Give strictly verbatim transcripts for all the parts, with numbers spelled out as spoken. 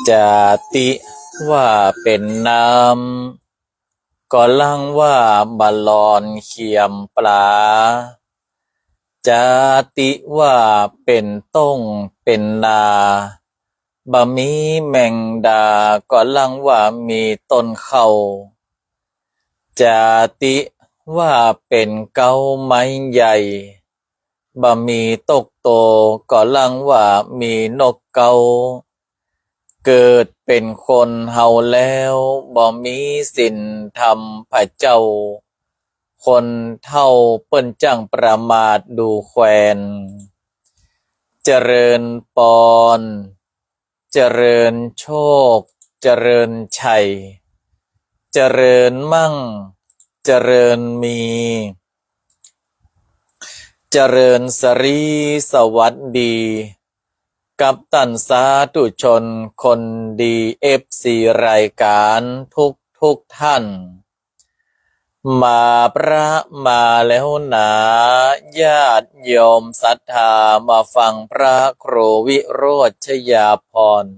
จาติว่าเป๋นน้ำ ก็ลังว่าบ่าลอนเขียมปลา จาติว่าเป๋นต้งเป๋นนา บ่มีแมงดา ก็ลังว่ามีต้นเข้า จาติว่าเป๋นเก๊าไม้ใหญ่ บ่มีตกโต ก็ลังว่ามีนกเก๊า เกิดเป๋นคนเฮาแล้ว บ่มีศีลธรรมพระเจ้า คนเฒ่าเปิ้นจั้งประมาทดูแควน เจริญปอน เจริญโชค เจริญชัย เจริญมั่ง เจริญมี เจริญสรีสวัสดี กับต้านสาธุชนคนดี เอฟซี รายก๋านทุกทุกท่าน มาพระมาแล้วหนา ญาติโยมศรัทธามาฟังพระครูวิโรจน์ชยาภรณ์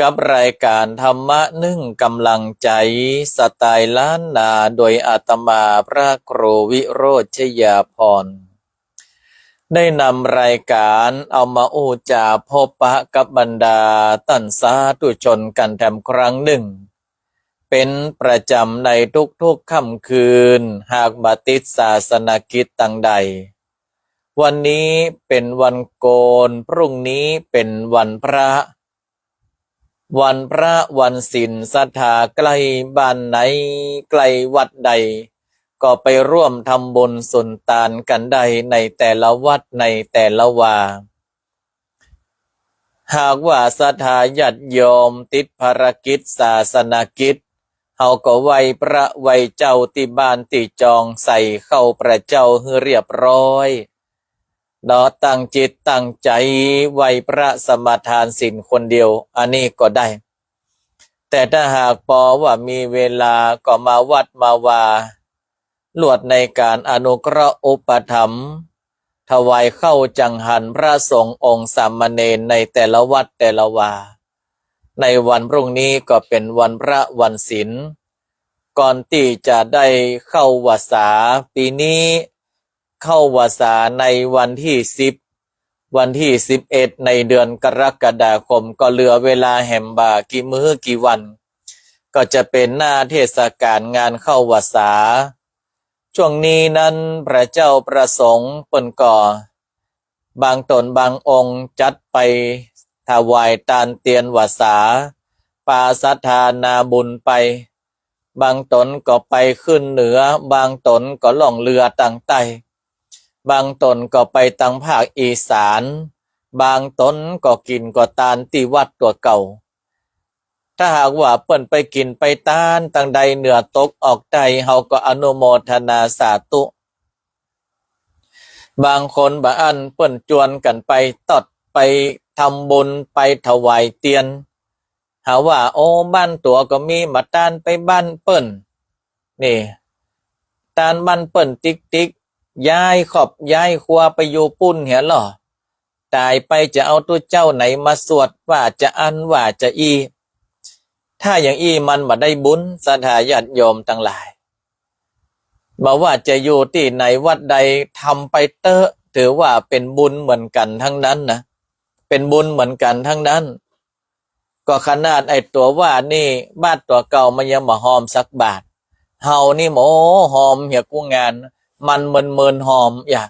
กับรายก๋านธรรมะนึ่งกำลังใจ๋ สไตล์ล้านนา โดยอาตมาพระครูวิโรจน์ชยาภรณ์ ได้นำรายก๋านเอามาอู้จ๋าพบปะกับบรรดาต้านสาธุชนกั๋นแถมครั้งนึ่ง เป๋นประจ๋ำในทุกๆ ค่ำคืน หากบ่ติดศาสนกิจตังใด วันนี้เป๋นวันโกน พรุ่งนี้เป๋นวันพระ วันพระวันศีล ศรัทธาใก้บ้านไหน ใก้วัดใด ก็ไปร่วมทำบุญสุนตานกั๋นได้ในแต่ละวัดในแต่ละวา หากว่าศรัทธาญาติโยมติดภารกิจศาสนกิจ เฮาก็ไหว้พระไหว้เจ้าตี้บ้านตี้จอง ใส่เข้าพระเจ้าหื้อเรียบร้อย เนาะ ตั้งจิตตั้งใจ๋ไหว้พระสมาทานศีลคนเดียว อันนี้ก็ได้ แต่ถ้าหากปอว่ามีเวลาก็มาวัดมาวา ลวดในก๋านอนุเคราะห์อุปถัมภ์ ถวายข้าวจังหันพระสงฆ์องค์สามเณรในแต่ละวัดแต่ละวา ในวันพรุ่งนี้ก็เป๋นวันพระวันศีล ก่อนตี้จะได้เข้าวัสสา ปี๋นี้เข้าวัสสาในวันตี้สิบ วันตี้สิบเอ็ด ในเดือนกรกฎาคม ก็เหลือเวลาแหมบ่ากี่มื้อกี่วัน ก็จะเป๋นหน้าเทศกาลงานเข้าวัสสา ช่วงนี้นั้นพระเจ้าพระสงฆ์เปิ้นก็ บางต๋นบางองค์จัดไปถวายตานเตียนวัสสา ปาศรัทธานาบุญไป บางต๋นก็ไปขึ้นเหนือ บางต๋นก็ล่องเรือตังใต้ บางต๋นก็ไปตังภาคอีสาน บางต๋นก็กิ๋นก็ตานตี้วัดตั๋วเก่า ถ้าหากว่าเปิ้นไปกิ๋นไปตานตังใดเหนือตกออกใต้ เฮาก็อนุโมทนาสาธุ บางคนบ่อั้นเปิ้นจวนกั๋นไปตอด ไปทำบุญ ไปถวายเตียน หาว่า โอ้ บ้านตั๋วก็มี บ่ตานไปบ้านเปิ้น นี่ ตานบ้านเปิ้นติ๊กๆ ย้ายครอบย้ายครัวไปอยู่ปู๊นเหียลอ ต๋ายไปจะเอาตุ๊เจ้าไหนมาสวด ว่าจะอั้นว่าจะอี้ ถ้าอย่างอี้มันบ่ได้บุญ ศรัทธาญาติโยมตังหลาย บ่ว่าจะอยู่ตี้ไหนวัดใด ทำไปเต๊อะ ถือว่าเป๋นบุญเหมือนกั๋นตังนั้นนะ เป๋นบุญเหมือนกั๋นตังนั้น ก็ขนาดไอ้ตั๋วว่านี่ บาทตั๋วเก่ามันยังบ่ฮอมสักบาท เฮานี่ โอ้ ฮอมเหียกู้งาน มันเมินๆ ฮอม อย่าง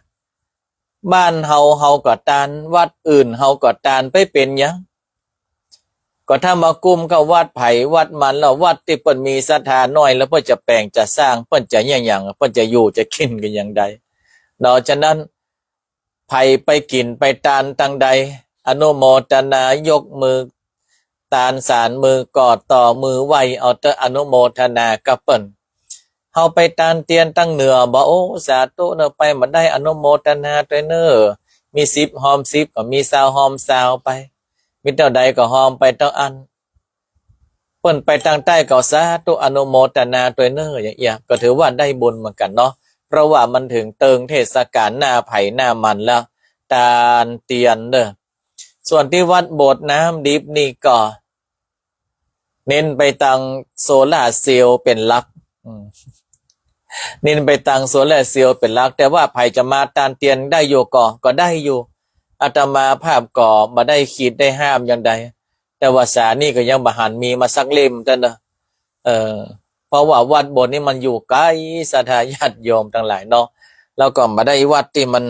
บ้านเฮา เฮาก็ตาน วัดอื่นเฮาก็ตาน ไปเป๋นหยัง ก็ถ้ามากุมกับวัดไผวัดมัน แล้ววัดตี้เปิ้นมีศรัทธาน้อย แล้วเปิ้นจะแป๋งจะสร้าง เปิ้นจะเยียะหยัง เปิ้นจะอยู่จะกิ๋นกั๋นอย่างใด เนาะ ฉะนั้น ใผไปกิ๋นไปตานตังใด อนุโมทนายกมือ ตานสานมือ กอดต่อมือไหว้เอาเต๊อะ อนุโมทนากับเปิ้น เฮาไปตานเตียนตังเหนือบ่ โอ้ สาธุเน่อ ไปบ่ได้ อนุโมทนาตวยเน่อ มีสิบฮอมสิบ ก็มีซาวฮอมซาวไป มีเต้าใดก็ฮอมไปเต้าอั้น เปิ้นไปตังใต้ก็สาธุอนุโมทนาตวยเน่อ อย่างเอี้ย ก็ถือว่าได้บุญเหมือนกั๋นเนาะ เพราะว่ามันเถิงเติงเทศกาลหน้าไผหน้ามันแล้ว ตานเตียนเน่อ ส่วนตี้วัดโบสถ์น้ำดิบนี่ก็ เน้นไปตางโซลาร์เซลล์เป๋นหลัก อืม เน้นไปตางโซลาร์เซลล์เป๋นหลัก แต่ว่าใผจะมาตานเตียนได้อยู่ก่อ ก็ได้อยู่ อาตมาภาพก็บ่ได้ขีดได้ห้ามอย่างใด แต่ว่าสานี่ก็ยังบ่หันมีมาสักเล่มเตื้อเนาะ เออ เพราะว่าวัดบนนี่มันอยู่ไก๋ศรัทธาญาติโยมตังหลายเนาะ แล้วก็บ่ได้วัดตี้มัน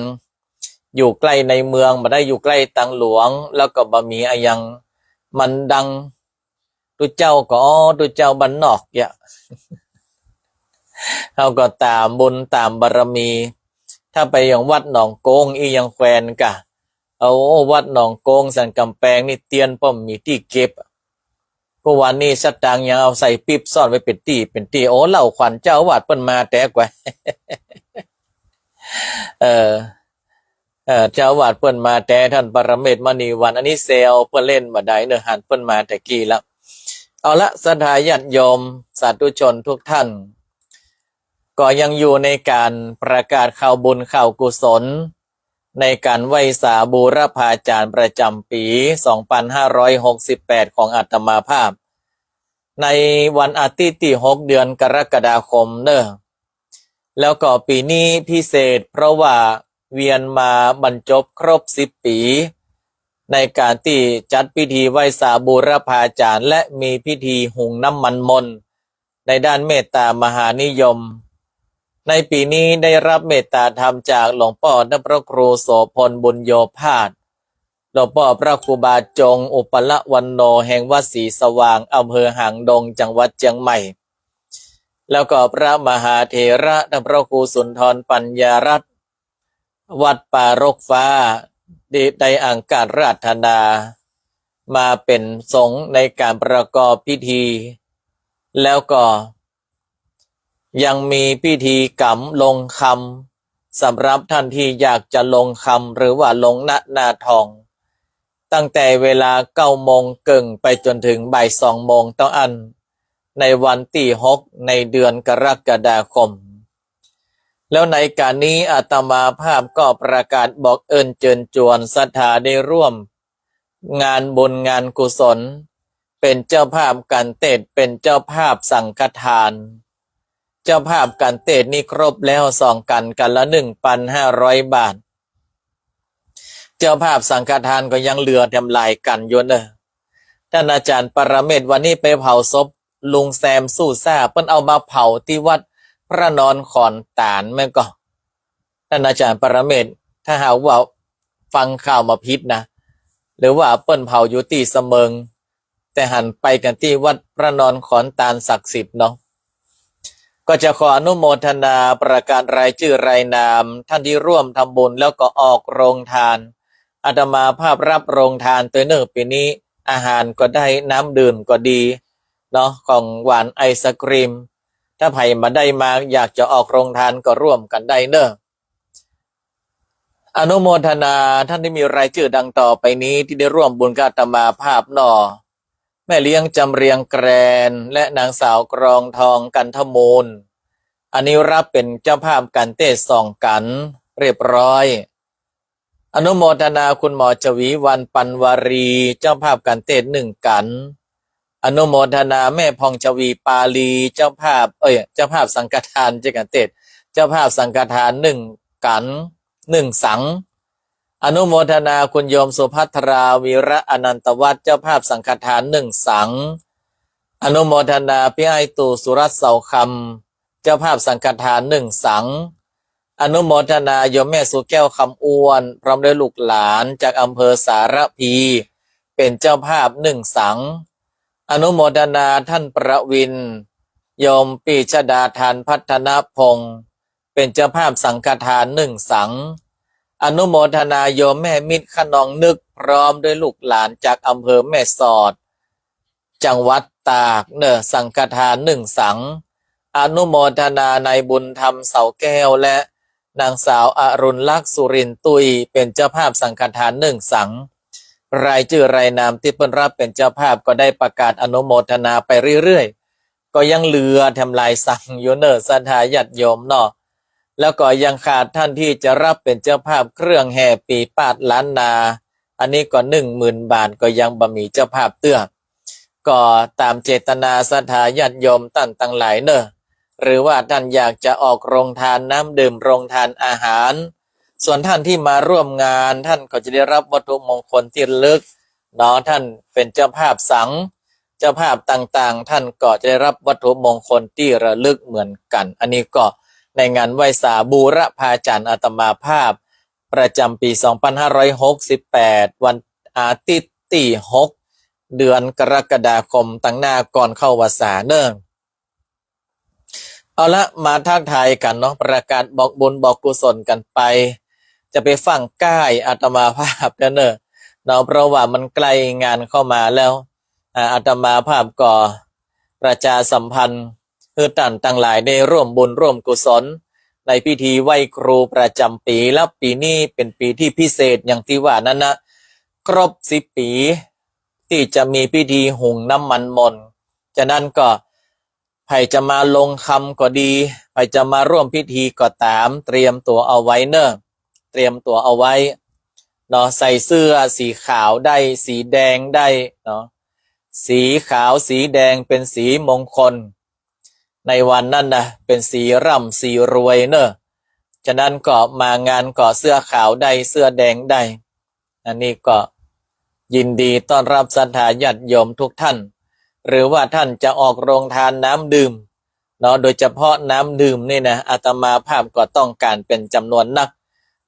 อยู่ใก้ในเมือง บ่ได้อยู่ใก้ตางหลวง แล้วก็บ่มีอะหยังมันดัง ตุ๊เจ้าก็ อ๋อ ตุ๊เจ้าบ้านนอกเยียะ เฮาก็ต๋ามบุญต๋ามบารมี ถ้าไปอย่างวัดหนองโกงอี้ยังแควนก่ะ โอ้ วัดหนองโกงสันก๋ำแปงนี่เตียนป้อมมีตี้เก็บ กู้วันนี้สตางค์ยังเอาใส่ปิ๊บซ่อนไว้เป๋นตี้เป๋นตี้ โอ้ เล่าขวัญเจ้าอาวาสเปิ้นมาแต๊กว่า เออ เอ่อ เจ้าอาวาสเปิ้นมาแต๊ ท่านปรเมศวร์มณีวรรณ อันนี้แซวเปิ้นเล่นบ่ได้เนอะ หันเปิ้นมาแต่กี้แล้ว เอาละ ศรัทธาญาติโยมสาธุชนทุกท่าน ก็ยังอยู่ในก๋านประกาศข่าวบุญข่าวกุศล ในก๋านไหว้สาบูรพาจารย์ประจ๋ำปี๋ สองปันห้าร้อยหกสิบแปด ของอาตมาภาพ ในวันอาทิตย์ตี้หก เดือนกรกฎาคมเนอะ แล้วก็ปี๋นี้พิเศษเพราะว่าเวียนมาบรรจบครบสิบปี๋ ในก๋านตี้จัดพิธีไหว้สาบูรพาจารย์ และมีพิธีหุงน้ำมันมนต์ในด้านเมตตามหานิยม ในปี๋นี้ได้รับเมตตาธรรมจากหลวงป้อท่านพระครูโสภณบุญโยภาส หลวงป้อพระครูบาจง อุปละวันโณ แห่งวัดศรีสว่าง อำเภอหางดง จังหวัดเจียงใหม่ แล้วก็พระมหาเถระท่านพระครูสุนทรปัญญารัตน์ วัดป่ารกฟ้า ได้ ได้อังคาราธนามาเป๋นสงฆ์ในก๋านประกอบพิธี แล้วก็ยังมีพิธีกรรมลงคำ สำหรับท่านที่อยากจะลงคำหรือว่าลงหน้า หน้าทอง ตั้งแต่เวลาเก้าโมงเกิ่งไปจ๋นเถิงบ่ายสองโมงเต้าอั้น ในวันตี้หก ในเดือนกรกฎาคม แล้วในก๋านนี้อาตมาภาพก็ประกาศบอกเอิ้นเจิญจวนศรัทธาได้ร่วมงานบุญงานกุศล เป๋นเจ้าภาพก๋านเตศน์ เป๋นเจ้าภาพสังฆทาน เจ้าภาพก๋านเตศน์นี่ครบแล้วสองก๋าน ก๋านละหนึ่งปันห้าร้อยบาท เจ้าภาพสังฆทานก็ยังเหลือแถมหลายก๋านอยู่เนอะ ท่านอาจารย์ปรเมศวร์วันนี้ไปเผาศพลุงแซมสู้ซ่า เปิ้นเอามาเผาตี้วัดพระนอนขอนตาลแม่นก่อ ท่านอาจารย์ปรเมศ ถ้าหากว่าฟังข่าวบ่ผิดนะ หรือว่าเปิ้นเผาอยู่ตี้สะเมิง แต่หันไปกั๋นตี้วัดพระนอนขอนตาลศักดิ์สิทธิ์เนาะ ก็จะขออนุโมทนาประกาศรายจื้อรายนามท่านที่ร่วมทำบุญแล้วก็ออกโรงทาน อาตมาภาพรับโรงทานตวยเนอะ ปี๋นี้อาหารก็ได้ น้ำดื่มก็ดีเนาะ ของหวานไอศกรีม ถ้าใผบ่ได้มาอยากจะออกโรงทานก็ร่วมกั๋นได้เนอะ อนุโมทนาท่านที่มีรายจื้อดังต่อไปนี้ ที่ได้ร่วมบุญกับอาตมาภาพเนาะ แม่เลี้ยงจำเรียงแกรน และนางสาวกรองทองกันทมูล อันนี้รับเป๋นเจ้าภาพก๋านเตศน์สองก๋านเรียบร้อย อนุโมทนาคุณหมอฉวีวรรณ ปันวารี เจ้าภาพก๋านเตศน์หนึ่งก๋าน อนุโมทนาแม่ผ่องฉวีปาลี เจ้าภาพ เอ้ย เจ้าภาพสังฆทาน เจ้าก๋านเตศน์ เจ้าภาพสังฆทานหนึ่งก๋าน หนึ่งสัง อนุโมทนาคุณโยมสุภัทรา วีระอนันตวัฒน์ เจ้าภาพสังฆทานหนึ่งสัง อนุโมทนาพี่อ้ายตู่สุรัตน์เสาคำ เจ้าภาพสังฆทานหนึ่งสัง อนุโมทนาโยมแม่สุแก้วคำอ้วน พร้อมด้วยลูกหลานจากอำเภอสารภี เป๋นเจ้าภาพหนึ่งสัง อนุโมทนาท่านประวิน โยมปิชดาธารพัฒนพงษ์ เป๋นเจ้าภาพสังฆทานหนึ่งสัง อนุโมทนาโยมแม่มิตรขนองนึก พร้อมด้วยลูกหลานจากอำเภอแม่สอด จังหวัดตากเนอะ สังฆทานหนึ่งสัง อนุโมทนานายบุญธรรมเสาแก้ว และนางสาวอรุณลักษณ์สุรินทร์ตุ้ย เป๋นเจ้าภาพสังฆทานหนึ่งสัง รายจื้อรายนามตี้เปิ้นรับเป๋นเจ้าภาพก็ได้ประกาศอนุโมทนาไปเรื่อยๆ ก็ยังเหลือแถมหลายสังอยู่เนอะ ศรัทธาญาติโยมเนาะ แล้วก็ยังขาดท่านที่จะรับเป๋นเจ้าภาพเครื่องแห่ปี๋ปาดล้านนา อันนี้ก็หนึ่งหมื่นบาท ก็ยังบ่มีเจ้าภาพเตื้อ ก็ต๋ามเจตนาศรัทธาญาติโยมต้านตังหลายเน่อ หรือว่าต้านอยากจะออกโรงทานน้ำดื่ม โรงทานอาหาร ส่วนต้านตี้มาร่วมงาน ต้านก็จะได้รับวัตถุมงคลตี้ระลึกเนาะ ต้านเป๋นเจ้าภาพสัง เจ้าภาพต่างๆ ต้านก็จะได้รับวัตถุมงคลตี้ระลึกเหมือนกั๋น อันนี้ก็ในงานไหว้สาบูรพาจารย์อาตมาภาพ ประจ๋ำปี๋ สองปันห้าร้อยหกสิบแปด วันอาทิตย์ตี้หก เดือนกรกฎาคม ตังหน้าก่อนเข้าวัสสาเน่อ เอาละ มาทักทายกั๋นเนาะ ประกาศบอกบุญบอกกุศลกั๋นไป จะไปฟังก้ายอาตมาภาพเน่อเนาะ เพราะว่ามันใก้งานเข้ามาแล้ว อ่า อาตมาภาพก็ประชาสัมพันธ์หื้อต้านตังหลายได้ร่วมบุญร่วมกุศลในพิธีไหว้ครูประจ๋ำปี๋ และปี๋นี้เป๋นปี๋ตี้พิเศษอย่างตี้ว่านั้นนะ ครบสิบปี๋ตี้จะมีพิธีหุงน้ำมันมนต์ ฉะนั้นก็ ใผจะมาลงคำก็ดี ใผจะมาร่วมพิธีก็ต๋าม เตรียมตั๋วเอาไว้เน่อ เตรียมตั๋วเอาไว้เนาะ ใส่เสื้อสีขาวได้ สีแดงได้เนาะ สีขาวสีแดงเป๋นสีมงคล ในวันนั้นนะ เป๋นสีร่ำสีรวยเน่อ ฉะนั้นก็มางานก็เสื้อขาวได้ เสื้อแดงได้ อันนี้ก็ยินดีต้อนรับศรัทธาญาติโยมทุกท่าน หรือว่าท่านจะออกโรงทานน้ำดื่มเนาะ โดยเฉพาะน้ำดื่มนี่นะ อาตมาภาพก็ต้องการเป๋นจ๋ำนวนนัก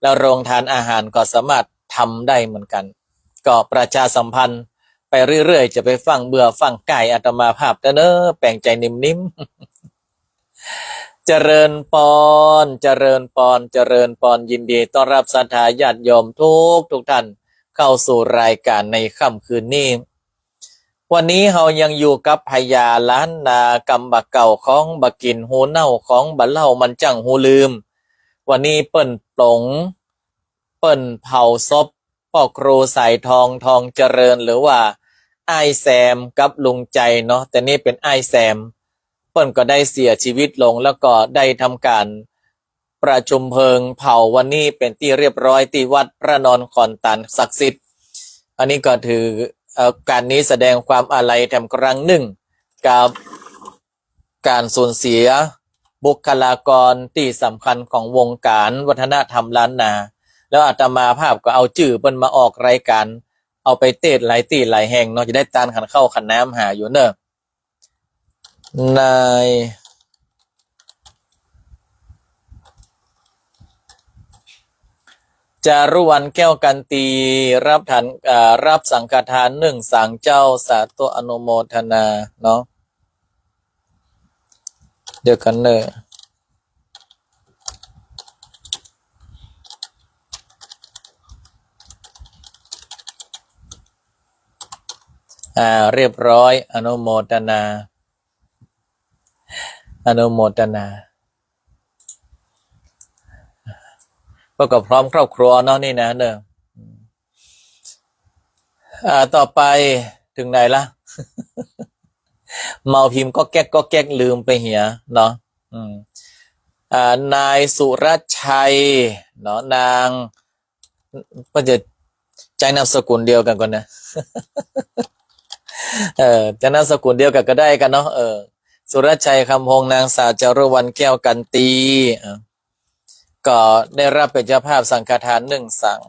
แล้วโรงทานอาหารก็สามารถทำได้เหมือนกั๋น ก็ประชาสัมพันธ์ไปเรื่อยๆ จะไปฟังเบื่อฟังก้ายอาตมาภาพเน่อ แป๋งใจ๋นิ่มๆ เจริญปอน เจริญปอน เจริญปอน ยินดีต้อนรับศรัทธาญาติโยมทุกๆ ท่านเข้าสู่รายการในค่ำคืนนี้ วันนี้เฮายังอยู่กับพญาล้านนา กำบ่าเก่าของบ่ากิ๋นฮูเน่า ของบ่าเล่ามันจั้งฮูลืม วันนี้เปิ้นปลง เปิ้นเผาศพป้อครูสายทอง ทองเจริญ หรือว่าอ้ายแซมกับลุงใจ๋เนาะ แต่นี่เป๋นอ้ายแซม เปิ้นก็ได้เสียชีวิตลง แล้วก็ได้ทำก๋านประชุมเพลิงเผาวันนี้เป๋นตี้เรียบร้อยตี้วัดพระนอนขอนตาลศักดิ์สิทธิ์ อันนี้ก็ถือ เอ่อ ก๋านนี้แสดงความอาลัยแถมครั้งนึ่งกับ ก๋านสูญเสียบุคลากรตี้สำคัญของวงก๋านวัฒนธรรมล้านนา แล้วอาตมาภาพก็เอาจื้อเปิ้นมาออกรายก๋าน เอาไปเตสน์หลายตี้หลายแห่งเนาะ จะได้ตานขันข้าวขันน้ำหาอยู่เน่อ นายจารุวรรณ แก้วกันตี รับทาน เอ่อ รับสังฆทานนึ่งสังเจ้า สาธุอนุโมทนาเนาะ เดี๋ยวกั๋นเน่อ อ่า เรียบร้อย อนุโมทนา อนุโมทนา ก็ ก็พร้อมครอบครัวเนาะนี่นะเน่อ อ่า ต่อไปเถิงไหนละ เมาพิมพ์ก๊อกแก๊กก๊อกแก๊กลืมไปเหียเนาะ อืม อ่า นายสุรชัยเนาะ นาง ก็จะใจ๊นามสกุลเดียวกั๋นก่อนนะ เออ จะนามสกุลเดียวกั๋นก็ได้กั๋นเนาะ เออ สุรชัย คำพงษ์ นางสาวจารุวรรณ แก้วกันตี อ่ะ ก็ได้รับเป๋นเจ้าภาพสังฆทานนึ่งสัง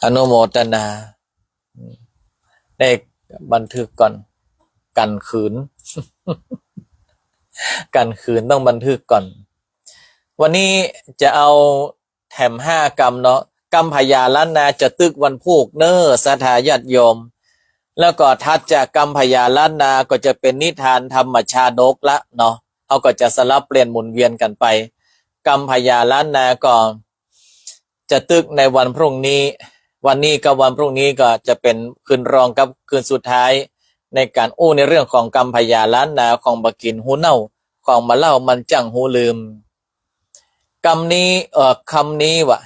อนุโมทนา ได้บันทึกก่อน กั๋นขืน กั๋นขืนต้องบันทึกก่อน วันนี้จะเอาแถมห้ากำเนาะ กำพญาล้านนาจะตึกวันพูกเน่อ ศรัทธาญาติโยม แล้วก็ถัดจากกำพญาล้านนาก็จะเป๋นนิทานธรรมชาดกละเนาะ เฮาก็จะสลับเปลี่ยนหมุนเวียนกั๋นไป กำพญาล้านนาก็ จะตึกในวันพรุ่งนี้ วันนี้กับวันพรุ่งนี้ก็จะเป๋นคืนรองกับคืนสุดท้าย ในก๋านอู้ในเรื่องของกำพญาล้านนา ของบ่ากิ๋นฮูเน่า ของบ่าเล่ามันจั้งฮูลืม กำนี้ เอ่อ คำนี้วะ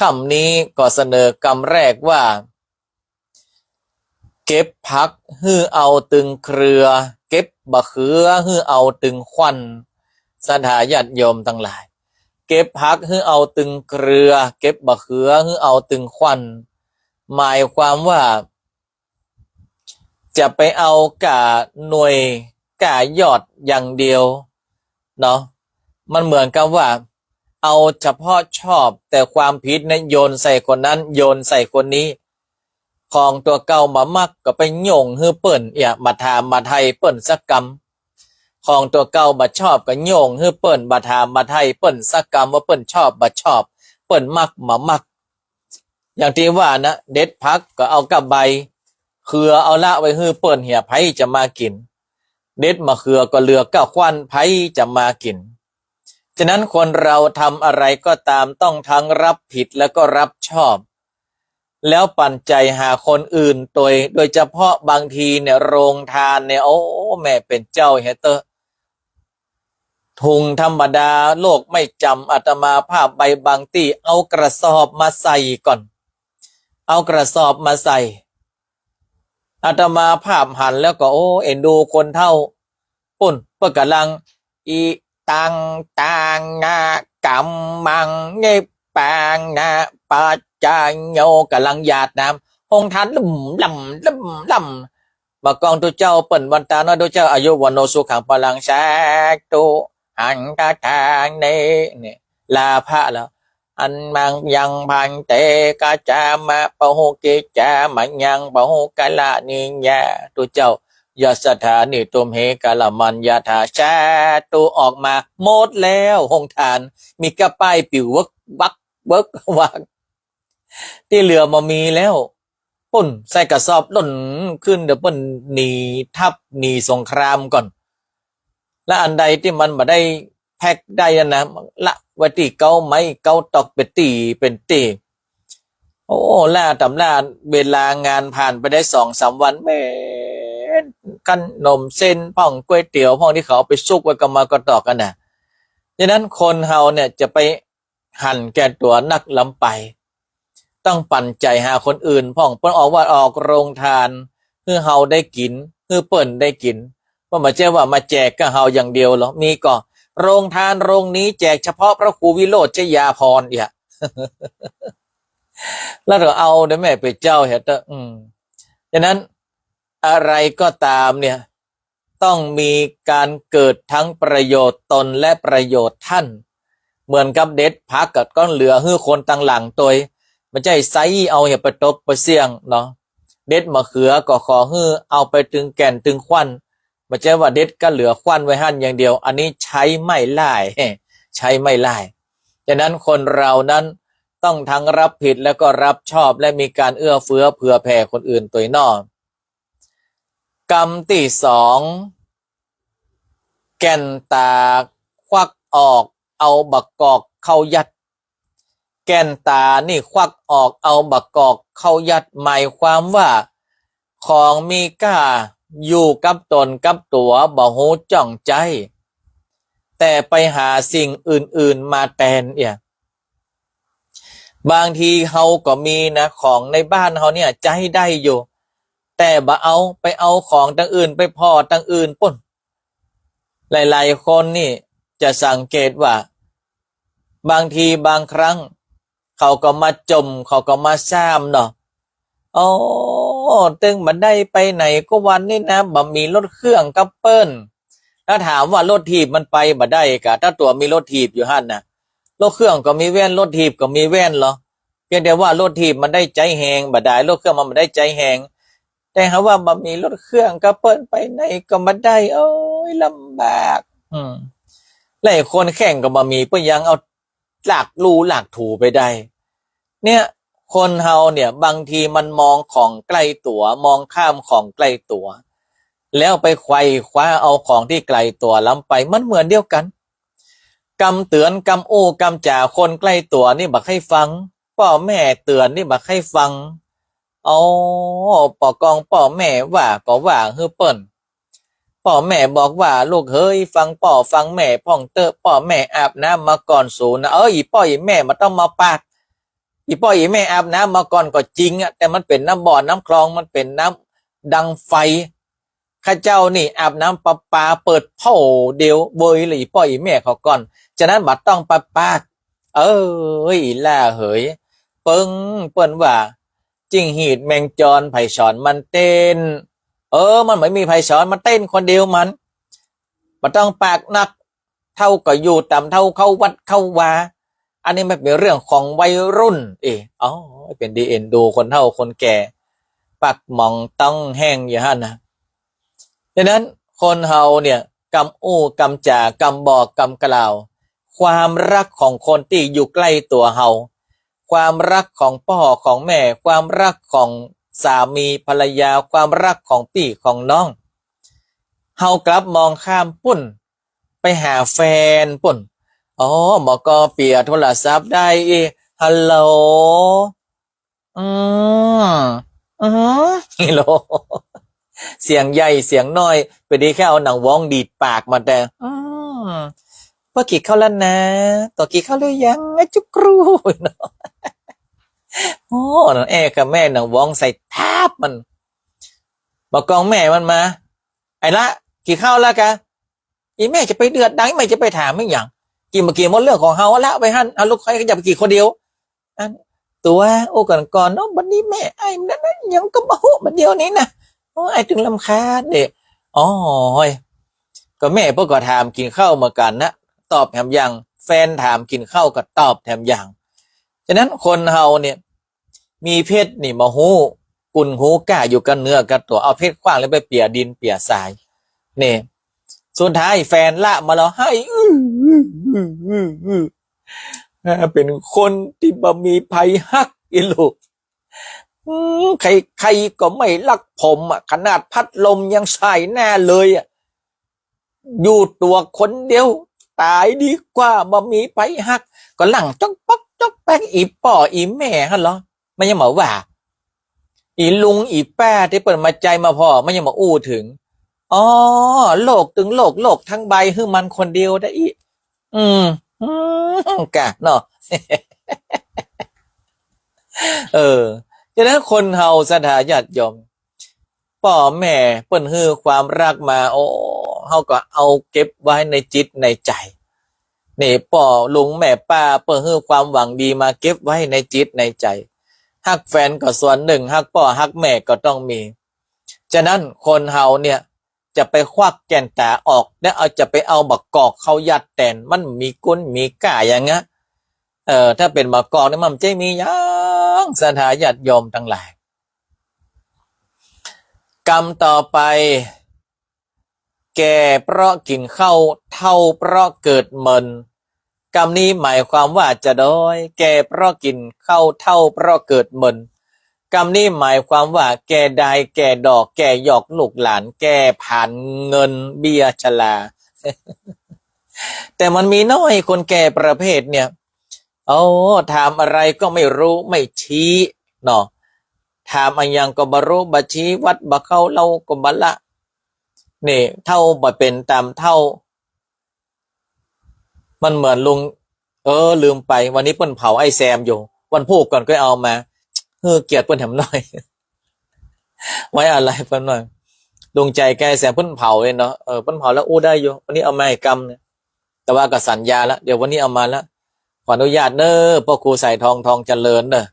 ค่ำนี้ก็เสนอกำแรกว่า เก็บผักหื้อเอาตึงเครือ เก็บบ่าเขือหื้อเอาตึงขวั้น ศรัทธาญาติโยมตังหลาย เก็บผักหื้อเอาตึงเครือ เก็บบ่าเขือหื้อเอาตึงขวั้น หมายความว่า จะไปเอาก้าหน่วยก้ายอดอย่างเดียวเนาะ มันเหมือนกับว่าเอาเฉพาะชอบ แต่ความผิดเนี่ยโยนใส่คนนั้น โยนใส่คนนี้ ของตั๋วเก่าบ่มักก็ไปโย่งหื้อเปิ้น อย่าบ่ถามบ่ไถ่เปิ้นสักกำ ของตั๋วเก่าบ่ชอบก็โย่งหื้อเปิ้น บ่ถามบ่ไถ่เปิ้นสักกำว่าเปิ้นชอบบ่ชอบ เปิ้นมักบ่มัก อย่างตี้ว่านะ เด็ดผักก็เอาก้าใบ เขือเอาละไว้หื้อเปิ้นเหีย ใผจะมากิ๋น เด็ดมะเขือก็เหลือก้าขวั้น ใผจะมากิ๋น ฉะนั้นคนเราทำอะไรก็ตามต้องทั้งรับผิดแล้วก็รับชอบ แล้วปั๋นใจ๋หาคนอื่นตวย โดยเฉพาะบางทีเนี่ยโรงทานเนี่ย โอ้ แม่เป๋นเจ้าเหียเต๊อะ ถุงธรรมดาโลกไม่จ๋ำ อาตมาภาพไปบางตี้เอากระสอบมาใส่ก่อน เอากระสอบมาใส่ อาตมาภาพหันแล้วก็ โอ้ เอ็นดูคนเฒ่า ปุ้น เปิ้นก่ำลัง อิตัง ตางะ กัมมัง นิปปานะ ปัจจโย ก่ำลังหยาดน้ำ โฮงทานลึ่มล่ำ ลึ่มล่ำ บ่ากองตุ๊เจ้าเปิ้นวันตาน้อยตุ๊เจ้า อายุ วัณโณ สุขัง พลัง สาธุ หันตะทางนี้ เนี่ย ลาพระแล้ว อันมังยังพันเต กัจจามะปะหุกิจจามะยังปะหุกะละนิยา ตุ๊เจ้า ยัสสะถานิตุมเหกะละมัญญะถา สาธุ ออกมาหมดแล้ว โฮงทาน มีก้าป้ายปิวเวิกวักเวิกวัก ตี้เหลือบ่มีแล้ว ปุ้น ใส่กระสอบล่นขึ้น เดี๋ยวเปิ้นหนีทัพหนีสงครามก่อน และอันใดตี้มันบ่ได้แพ็คได้นะ ละไว้ตี้เก๊าไม้เก๊าตอกเป๋นตี้เป๋นตี้ โอ้ ล่าต๋ำล่า เวลางานผ่านไปได้สองสามวัน แม่น ขนมเส้นพ่อง ก๋วยเตี๋ยวพ่อง ตี้เขาเอาไปซุกไว้กำมากำตอกกั๋นนะ ฉะนั้นคนเฮาเนี่ยจะไป หันแก่ตั๋วนักล้ำไป ต้องปั๋นใจ๋หาคนอื่นพ่อง เปิ้นออกวัดออกโฮงตาน หื้อเฮาได้กิ๋น หื้อเปิ้นได้กิ๋น เปิ้นบ่ใจ้ว่ามาแจกก้าเฮาอย่างเดียวหรอก มีก่อ โฮงตานโฮงนี้แจกเฉพาะพระครูวิโรจน์ชยาภรณ์เหีย แล้วก็เอาเด้อแม่เป๋นเจ้าเหียเต๊อะ อืม ฉะนั้นอะไรก็ตามเนี่ย ต้องมีก๋านเกิดทั้งประโยชน์ตนและประโยชน์ต้าน เหมือนกับเด็ดผักก็ก้อนเหลือหื้อคนตังหลังตวย บ่ใจ้ใส้เอาเหียไปตกไปเสี้ยงเนาะ เด็ดมะเขือก็ขอหื้อเอาไปตึงแก่นตึงขวั้น บ่ใจ้ว่าเด็ดก้าเหลือขวั้นไว้หั้นอย่างเดียว อันนี้ใช้ไม่ได้ ใช้ไม่ได้ ฉะนั้นคนเรานั้นต้องทั้งรับผิดแล้วก็รับชอบ และมีก๋านเอื้อเฟื้อเผื่อแผ่คนอื่นตวยเนาะ กำตี้สอง แก่นต๋าควักออก เอาบ่ากอกเข้ายัด แก่นต๋านี่ควักออก เอาบ่ากอกเข้ายัด หมายความว่า ของมีก้าอยู่กับต๋นกับตั๋ว บ่ฮู้จ้องใจ๊ แต่ไปหาสิ่งอื่นๆ มาแตนเหีย บางทีเฮาก็มีนะ ของในบ้านเฮาเนี่ยใจ๊ได้อยู่ แต่บ่เอา ไปเอาของตังอื่น ไปผ่อตังอื่นปุ้น หลายๆ คนนี่จะสังเกตว่า บางทีบางครั้ง เขาก็มาจ่ม เขาก็มาซ่ามเนาะ โอ้ ตึงบ่ได้ไปไหนกู้วันนี้นะ บ่มีรถเครื่องกับเปิ้น ถ้าถามว่ารถถีบมันไปบ่ได้ก่อ ถ้าตั๋วมีรถถีบอยู่หั้นน่ะ รถเครื่องก็มีแว่น รถถีบก็มีแว่นเหรอ เพียงแต่ว่ารถถีบมันได้ใจ๊แฮง บ่ดาย รถเครื่องมันบ่ได้ใจ๊แฮง แต่หาว่าบ่มีรถเครื่องกับเปิ้นไปไหนก็บ่ได้ โอ้ย ลำบาก อืม และไอ้คนแข่งก็บ่มี เปิ้นยังเอา ลากลู่ลากถูไปได้ เนี่ย คนเฮาเนี่ย บางทีมันมองของใก้ตั๋ว มองข้ามของใก้ตั๋ว แล้วไปไขว่คว้าเอาของตี้ไก๋ตั๋วล้ำไป มันเหมือนเดียวกั๋น กำเตื๋อน กำอู้ กำจ๋าคนใก้ตั๋วนี่บ่ใค่ฟัง ป้อแม่เตื๋อนนี่บ่ใค่ฟัง อ๋อ ป้อกองป้อแม่ว่าก็ว่าหื้อเปิ้น ป้อแม่บอกว่า ลูกเหย ฟังป้อฟังแม่พ่องเต๊อะ ป้อแม่อาบน้ำมาก่อนสูนะ เอ้ย อีป้ออีแม่บ่ต้องมาปาก อีป้ออีแม่อาบน้ำมาก่อนก็จริงอะ แต่มันเป๋นน้ำบ่อน้ำคลอง มันเป๋นน้ำดังไฟ ข้าเจ้านี่อาบน้ำประปาเปิดโผ่เดียวเวยเลย อีป้ออีแม่เขาก่อน ฉะนั้นบ่ต้องไปปาก เอ้ย อีหล้าเหย เปิ้ง เปิ้นว่า จิ้งหีดแมงจร ใผสอนมันเต้น เออ มันบ่มีใผสอน มันเต้นคนเดียวมัน บ่ต้องปากนัก เฒ่าก็อยู่ต๋ามเฒ่า เข้าวัดเข้าวา อันนี้มันเป๋นเรื่องของวัยรุ่น เออ อ๋อ เป๋นดีเอ็นดูคนเฒ่าคนแก่ ปากหม่องต๊องแห้งอยู่หั้นนะ ฉะนั้นคนเฮาเนี่ย กำอู้กำจ๋า กำบอกกำกล่าว ความฮักของคนตี้อยู่ใก้ตั๋วเฮา ความฮักของป้อของแม่ ความฮักของสามีภรรยา ความฮักของปี้ของน้อง เฮากลับมองข้ามปุ้น ไปหาแฟนปุ้น อ๋อ หมอก็เปียโทรศัพท์ได้อีก ฮัลโหล อืม อืม ฮัลโหล เสียงใหญ่เสียงน้อย ไปดีแค่เอาหนังว้องดีดปากมาแต่ อืม ป้อกิ๋นข้าวแล้วนะ ตั๋วกิ๋นข้าวหรือยัง อะจุ๊กรูเนาะ โอ้ แอ้กับแม่หนังว้องใส่ทาบมัน บ่ากองแม่มันมา ไอ้ละ กิ๋นข้าวแล้วกะ อีแม่จะไปเดือดดัง อีแม่จะไปถามอะหยัง กิ๋นบ่กิ๋นมันเรื่องของเฮาละ ไปหั้น เอาลูกใครก็อย่าไปกิ๋นคนเดียว อัน ตั๋ว โอ้ ก่อนก่อนเนาะ บัดนี้แม่ไอ้นั่นนะ หยังก็บ่ฮู้บัดเดี๋ยวนี้นะ โอ้ ไอ้ตึงรำคาญเด้ อ๋อ เฮ้ย ก็แม่เปิ้นก็ถามกิ๋นข้าวเหมือนกั๋นนะ ตอบแถมอย่าง แฟนถามกิ๋นข้าวก็ตอบแถมอย่าง ฉะนั้นคนเฮาเนี่ย มีเพชรนี่บ่ฮู้คุณฮู้ก้า อยู่กับเนื้อกับตั๋ว เอาเพชรขว้างแล้วไปเปียดินเปียทราย นี่ สุดท้ายแฟนละมาแล้ว ไห้ อื้อ อื้อ อื้อ อื้อ เป๋นคนตี้บ่มีใผฮัก อีหลู อืม ใครๆ ก็ไม่ฮักผมอะ ขนาดพัดลมยังส่ายหน้าเลยอะ อยู่ตั๋วคนเดียว ต๋ายดีกว่าบ่มีใผฮัก ก็หลั่งจ๊อกป๊อกจ๊อกแป๊ก อีป้ออีแม่หั้นเหรอ มันยังบ่ว่า อีลุงอีป้าตี้เปิ้นมาใจ๊มาผ่อ มันยังบ่อู้เถิง อ๋อ โลกตึงโลก โลกทั้งใบหื้อมันคนเดียวได้อี้ อืม อืม กะเนาะ เออ ฉะนั้นคนเฮาศรัทธาญาติโยม ป้อแม่เปิ้นหื้อความฮักมา โอ้ เฮาก็เอาเก็บไว้ในจิตในใจ๋ นี่ ป้อลุงแม่ป้าเปิ้นหื้อความหวังดีมา เก็บไว้ในจิตในใจ๋ ฮักแฟนก็ส่วนนึ่ง ฮักป้อฮักแม่ก็ต้องมี ฉะนั้นคนเฮาเนี่ย จะไปควักแก่นต๋าออก แล้วเอา จะไปเอาบ่ากอกเข้ายัดแตน มันมีคุณมีก้าหยังอะ เออ ถ้าเป๋นบ่ากอกนี่มันบ่ใจ้มีหยัง ศรัทธาญาติโยมตังหลาย กำต่อไป แก่เพราะกิ๋นข้าว เฒ่าเพราะเกิดเมิน กำนี้หมายความว่าจะใด แก่เพราะกิ๋นข้าว เฒ่าเพราะเกิดเมิน กำนี้หมายความว่าแก่ดาย แก่ดอก แก่หยอกลูกหลาน แก่ผลาญเงินเบี้ยชรา แต่มันมีน้อยคนแก่ประเภทเนี่ย โอ้ ถามอะไรก็ไม่รู้ไม่ชี้เนาะ ถามอะหยังก็บ่ฮู้บ่ชี้ วัดบ่เข้า เหล้าก็บ่ละ นี่ เฒ่าบ่เป๋นต๋ามเฒ่า มันเหมือนลุง เออ ลืมไป วันนี้เปิ้นเผาไอ้แซมอยู่ วันพูกก่อนก็เอามา หื้อเกียรติเปิ้นแถมหน่อย ไว้อาลัยเปิ้นหน่อย ลุงใจ๋แก่แซมเปิ้นเผาเองเนาะ เออ เปิ้นเผาแล้วอู้ได้อยู่ วันนี้เอามาหื้อกำเนี่ย แต่ว่าก็สัญญาละ เดี๋ยววันนี้เอามาละ ขออนุญาตเน้อ ป้อครูสายทอง ทองเจริญเน้อ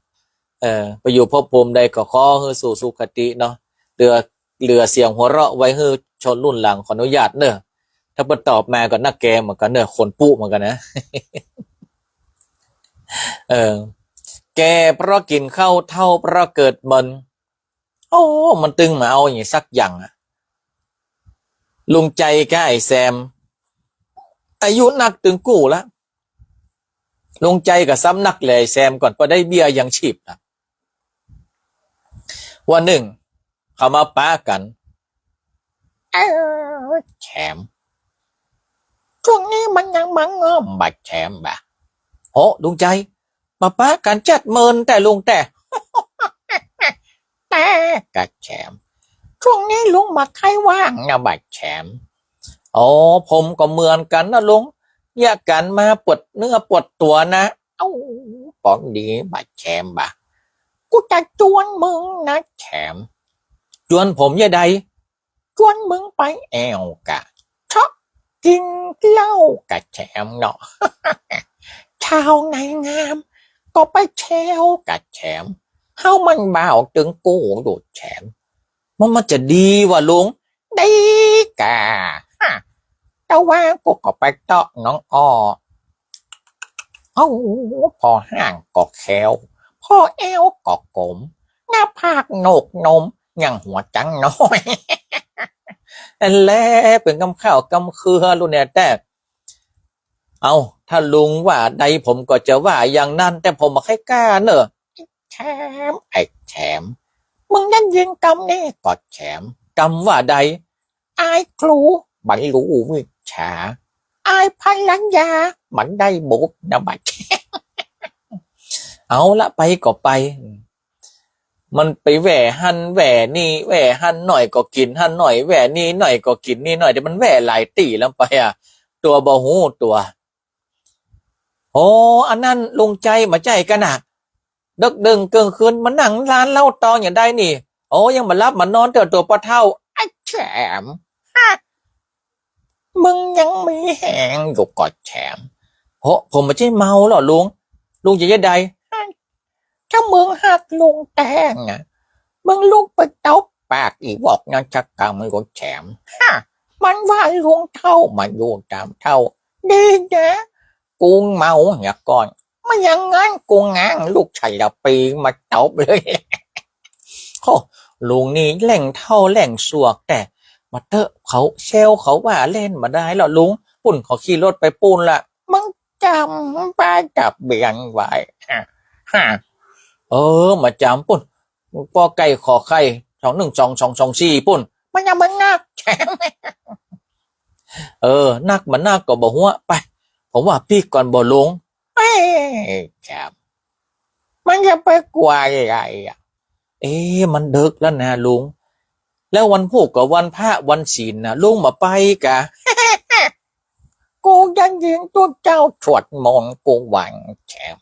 เออ ไปอยู่ภพภูมิใดก็ขอหื้อสู่สุคติเนาะ เหลือ เหลือเสียงหัวเราะไว้หื้อชนรุ่นหลัง ขออนุญาตเน้อ ถ้าเปิ้นตอบมาก็น่าแก่เหมือนกั๋นเน้อ ขนปุ๊เหมือนกั๋นนะ เออ แก่เพราะกิ๋นข้าว เฒ่าเพราะเกิดเมิน โอ้ มันตึงบ่เอาอะหยังสักอย่างอะ ลุงใจ๋กับไอ้แซม อายุนักตึงกู้ละ ลุงใจ๋ก็ซ้ำนักแหละ ไอ้แซมก่อน บ่ได้เบี้ยยังชีพละ วันนึ่ง เขามาปะกั๋น เออ แซม ช่วงนี้มันยังบ่เงิ่มบ่แซมบ่ะ โห ลุงใจ๋ มาปะกั๋นจัดเมินแต๊ลุงแต๊ แต๊กะแซม ช่วงนี้ลุงบ่ใค่ว่างนะบ่ะแซม อ๋อ ผมก็เหมือนกั๋นนะลุง เยียะกั๋นมาปวดเนื้อปวดตั๋วนะ เอ้า ป๋องดีบ่ะแซมบ่ะ กูจะจวนมึงนะแซม จวนผมเยียะใด จวนมึงไปแอ่วกะเซาะกิ๋นเหล้ากะแซมเนาะ สาวในงามก็ไปแซวกะแซม เฮามันบ่าวตึงกู้ดูแซม มัน มันจะดีวะลุง ดีก่า ฮะ แต่ว่ากูก็ไปเตาะหนองอ้อ เอ้า ผ่อฮ้างก็แขว ผ่อแอวก็ก๋ม หน้าผากโหนกนม ยังหัวจังน้อย อันแลเป๋นกำข้าวกำเครือลุงแน่แต๊ เอ้า ถ้าลุงว่าใดผมก็จะว่าอย่างนั้น แต่ผมบ่ใค่กล้าเน่อ แถม ไอ้แถม มึงได้ยินกำนี้ก็แถม กำว่าใด อายครูบ่ฮู้วิชา อายภรรยาบ่ได้บุญนะบัด เอาละ ไปก็ไป มันไปแหว่หั้นแหว่นี่ แหว่หั้นหน่อยก็กิ๋นหั้นหน่อย แหว่นี่หน่อยก็กิ๋นนี่หน่อย เดี๋ยวมันแหว่หลายตี้แล้วไปอะ ตั๋วบ่ฮู้ตั๋ว โอ้ อันนั้นลุงใจ๋บ่ใจ้กานะ เดิ็กเดิ่งเกิ่งคืนมานั่งร้านเหล้าตองอย่างใดนี่ โอ้ ยังบ่หลับบ่นอนเตื้อตั๋วป้อเฒ่า ไอ้แถม ฮะ มึงยังมีแฮงอยู่ก็แถม โห ผมบ่ใจ้เมาหรอกลุง ลุงจะจะใด ถ้ามึงฮักลุงแต๊อะ มึงลุกไปตบปากอีหวอกนั้นสักกำก็แถม ฮะ มันว่าลุงเฒ่ามาอยู่ต๋ามเฒ่า ดีนะ กูเมาเหียก่อน บ่อย่างนั้นกูง้างลูกชายละปีมาตบเลย โห ลุงนี่แหล่งเฒ่าแหล่งสวก แต่มาเต๊อะ เขาแซวเขาว่าเล่นบ่ได้หรอกลุง ปุ้นเขาขี่รถไปปุ้นละ มึงจ๋ำป้ายทะเบียนไว้ ฮะ เออ มาจ๋ำปุ้น ก.ไก่ ข.ไข่ สองหนึ่งสองสองสองสี่ ปุ้น มันยังบ่นัก เออ นักบ่นักก็บ่ฮู้ ไป ผมว่าปิ๊กก่อนบ่ลุง เอ้ย ครับ มันจะไปกั๋วอะไรอะ เอ๊ะ มันเดิ็กแล้วนะลุง แล้ววันพูดกับวันพระวันศีลนะ ลุงบ่ไปกา กูได้ยินตุ๊เจ้าสวดมนต์กูหวั่นแถม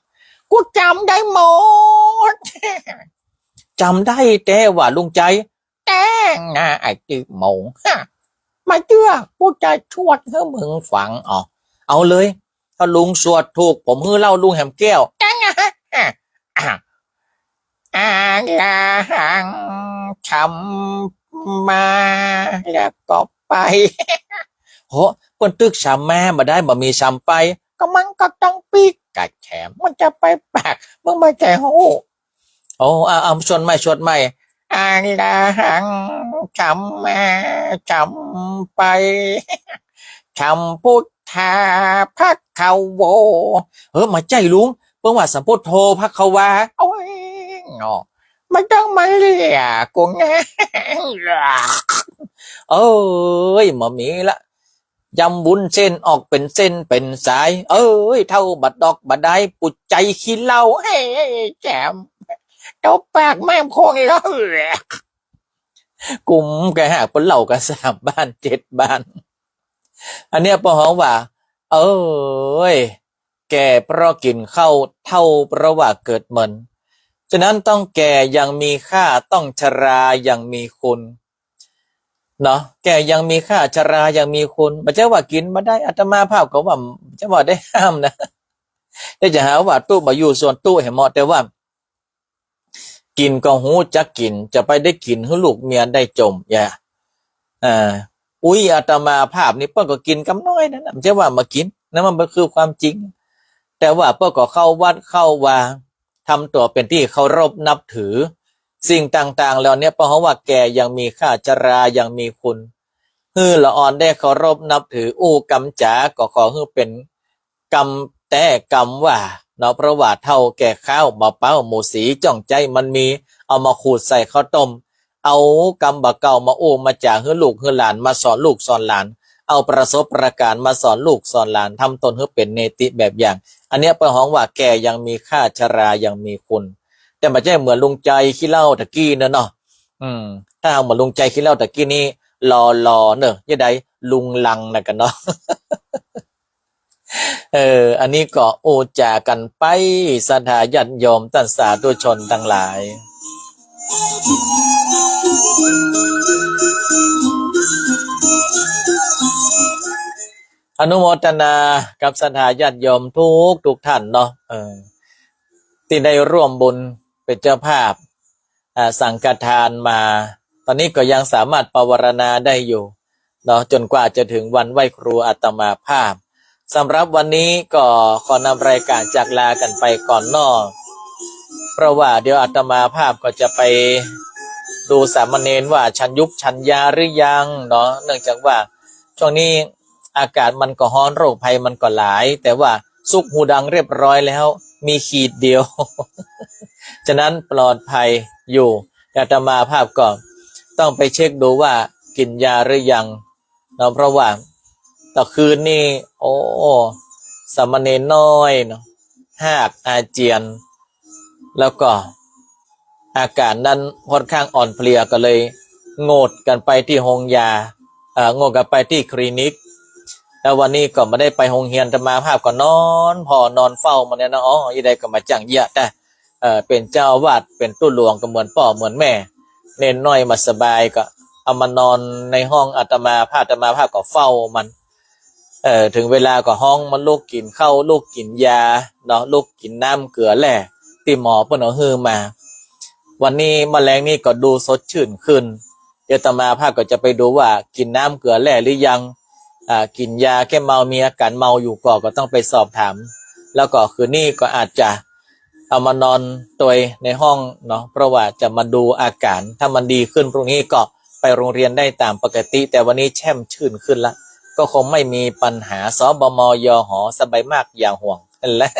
กูจ๋ำได้หมด จ๋ำได้แต๊วะลุงใจ๋ แต๊นะไอ้ตี้หมง ฮะ บ่เจื้อ กูจะสวดหื้อมึงฟัง เอา เอาเลย ถ้าลุงสวดถูก ผมหื้อเหล้าลุงแหมแก้ว แต๊นะ ฮะ อะระหัง สัมมา แล้วก็ไป โห เปิ้นตึกสัมมาบ่ได้ บ่มีสัมไป ก็มันก็ต้องปิ๊กกาแถม มันจะไปปาก มึงบ่ใจ้ฮู้ โอ้ เอา เอา สวดใหม่ สวดใหม่ อะระหัง สัมมา สัมไป สัมพุทธา ภะคะโว เออ บ่ใจ้ลุง เปิ้นว่าสัมพุทโธ ภะคะวา โอ้ย เนาะ บ่ต้องมาเลียกูนะ เอ้ย บ่มีละ ยำวุ้นเส้นออกเป๋นเส้นเป๋นสาย เอ้ย เฒ่าบ่ดอกบ่ดาย ปูดใจ๋ขี้เหล้า เฮ้ย แถม ตบปากแม่งโคงเลย กุมกะหากเปิ้นเหล้ากะสามบ้านเจ็ดบ้าน อันเนี้ยเปิ้นฮ้องว่า เอ้ย แก่เพราะกิ๋นข้าว เฒ่าเพราะว่าเกิดเมิน ฉะนั้นต้องแก่อย่างมีค่า ต้องชราอย่างมีคุณ เนาะ แก่อย่างมีค่า ชราอย่างมีคุณ บ่ใจ้ว่ากิ๋นบ่ได้ อาตมาภาพก็ว่า บ่ใจ้ว่าได้ห้ามนะ แต่จะหาว่าตุ๊บ่อยู่ส่วนตุ๊แหมเนาะ แต่ว่า กิ๋นก็ฮู้จักกิ๋น จะไปได้กิ๋นหื้อลูกเมียได้จ่ม อย่า อ่า อุ๊ย อาตมาภาพนี่เปิ้นก็กิ๋นกำน้อยนั่นนะ บ่ใจ้ว่าบ่กิ๋นนะ มันบ่คือความจริง แต่ว่าเปิ้นก็เข้าวัดเข้าวา ทำตั๋วเป๋นตี้เคารพนับถือ สิ่งต่างๆ เหล่าเนี้ย เปิ้นฮ้องว่าแก่อย่างมีค่า ชราอย่างมีคุณ หื้อละอ่อนได้เคารพนับถือ อู้กำจ๋าก็ขอหื้อเป๋นกำแต๊กำว่า เนาะ เพราะว่าเฒ่าแก่ข้าว บ่เป๊าหมูสี จ้องใจ๊มันมี เอามาขูดใส่ข้าวต้ม เอากำบ่าเก่ามาอู้มาจ๋าหื้อลูกหื้อหลาน มาสอนลูกสอนหลาน เอาประสบประก๋ารณ์มาสอนลูกสอนหลาน ทำตนหื้อเป๋นเนติแบบอย่าง อันเนี้ยเปิ้นฮ้องว่าแก่ยังมีค่า ชรายังมีคุณ แต่บ่ใจ้เหมือนลุงใจ๋ขี้เหล้าตะกี้เน่อเนาะ อืม ถ้าหากเหมือนลุงใจ๋ขี้เหล้าตะกี้นี่ หล่อๆ เน่อ จะได้ลุงลังนะกั๋นเนาะ เออ อันนี้ก็อู้จ๋ากั๋นไป ศรัทธาญาติโยมต้านสาธุชนตังหลาย อนุโมทนากับศรัทธาญาติโยมทุกๆ ท่านเนาะ เออ ตี้ได้ร่วมบุญเป๋นเจ้าภาพ อ่า สังฆทานมา ตอนนี้ก็ยังสามารถปวารณาได้อยู่เนาะ จ๋นกว่าจะเถิงวันไหว้ครูอาตมาภาพ สำหรับวันนี้ก็ขอนำรายก๋านจากลากั๋นไปก่อนเนาะ เพราะว่าเดี๋ยวอาตมาภาพก็จะไปดูสามเณรว่าฉันยุบฉันยาหรือยังเนาะ เนื่องจากว่าช่วงนี้อากาศมันก็ฮ้อน โรคภัยมันก็หลาย แต่ว่าซุกฮูดังเรียบร้อยแล้ว มีขีดเดียว ฉะนั้นปลอดภัยอยู่ อาตมาภาพก็ต้องไปเช็คดูว่ากิ๋นยาหรือยังเนาะ เพราะว่าตะคืนนี่ โอ้ สามเณรน้อยเนาะ ฮากอาเจียน แล้วก็อาก๋านนั้นค่อนข้างอ่อนเพลีย ก็เลยโงดกั๋นไปตี้โฮงยา เอ่อ โงดกั๋นไปตี้คลินิก แล้ววันนี้ก็บ่ได้ไปโฮงเฮียน อาตมาภาพก็นอนผ่อนอนเฝ้ามาเนี่ยนะ อ๋อ อี้ใดก็มาจั้งเยียะแต๊ เอ่อ เป๋นเจ้าอาวาส เป๋นตุ๊หลวงก็เหมือนป้อเหมือนแม่ เณรน้อยบ่สบายก็เอามานอนในห้องอาตมาภาพ อาตมาภาพก็เฝ้ามัน เอ่อ เถิงเวลาก็ฮ้องมันลุกกิ๋นข้าว ลุกกิ๋นยาเนาะ ลุกกิ๋นน้ำเกลือแร่ตี้หมอเปิ้นเอาหื้อมา วันนี้มะแลงนี่ก็ดูสดชื่นขึ้น เดี๋ยวอาตมาภาพก็จะไปดูว่ากิ๋นน้ำเกลือแร่หรือยัง อ่า กิ๋นยาแก้เมา มีอาก๋านเมาอยู่ก่อ ก็ต้องไปสอบถาม แล้วก็คืนนี้ก็อาจจะเอามานอนตวยในห้องเนาะ เพราะว่าจะมาดูอาก๋าน ถ้ามันดีขึ้นพรุ่งนี้ก็ไปโฮงเฮียนได้ต๋ามปกติ แต่วันนี้แช่มชื่นขึ้นละ ก็คงไม่มีปัญหา สบม ยห สบายมากอย่าห่วง หั้นแหละ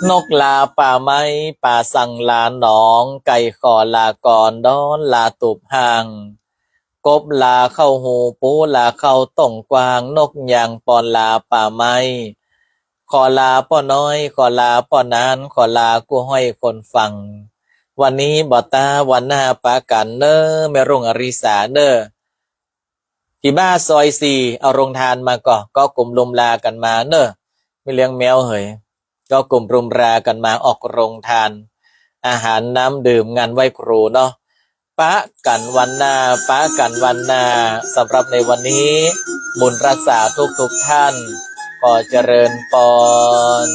นกลาป่าไม้ ป๋าสั่งลาหนอง ไก่ขอลาก่อน ดอนลาตูบห้าง กบลาเข้าฮู ปูลาเข้าต้งกว้าง นกยางปอนลาป่าไม้ ขอลาป้อน้อย ขอลาป้อนาน ขอลากู้ฮ้อยคนฟัง วันนี้บ่ต๋า วันหน้าปะกั๋นเน่อ แม่รุ่งอริสาเน่อ ผีบ้าซอยสี่ เอาโฮงตานมาก่อ ก็กลุ่มรุมลากั๋นมาเน่อ แม่เลี้ยงแมวเหย ก็กลุ่มรุมลากั๋นมาออกโฮงตาน อาหารน้ำดื่มงานไหว้ครูเนาะ ปะกั๋นวันหน้า ปะกั๋นวันหน้า สำหรับในวันนี้ บุญรักษาทุกๆ ท่าน ขอเจริญปอน